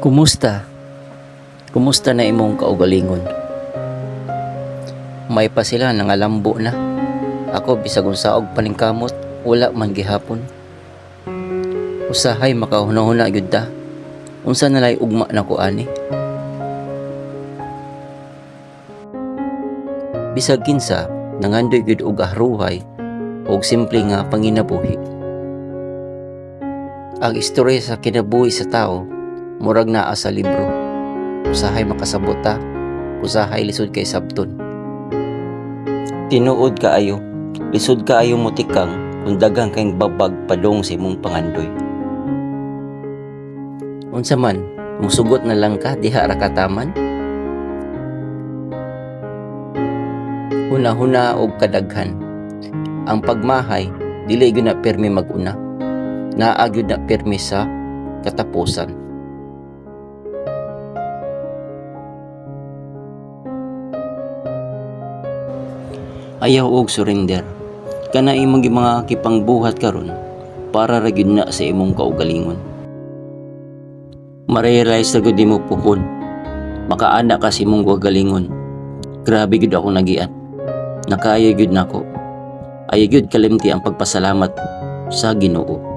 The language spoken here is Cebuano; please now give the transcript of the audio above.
Kumusta? Kumusta na imong kaugalingon? May pa sila nangalambo na. Ako bisag unsaog paningkamot, wala man gihapon. Usahay makahuna-huna gyud ta. Unsa na lay ugma nako ani? Bisag kinsa nangandoy gyud og ahruhay og simple nga panginabuhi. Ang istorya sa kinabuhi sa tao murag naa sa libro. Usahay makasabot ta, usahay lisod kay sabton. Tinuod kaayo, lisod kaayo motikang kung daghan kayong babag padung sa imong pangandoy. Unsa man, musugot na lang ka diha ra ka taman? Huna-huna og kadaghan. Ang pagmahay dili gyud na pirmi mag-una. Naa gyud na pirmi sa katapusan. Ayaw og surrender. Kana imong mga kipangbuhat karon para ra gyud na sa imong kaugalingon. Ma-realize ra gyud nimo puhon. Makaana ka sa imong kaugalingon. Grabe gyud ako nagian. Nakaayo gyud nako. Ayaw gyud kalimti ang pagpasalamat sa Ginoo.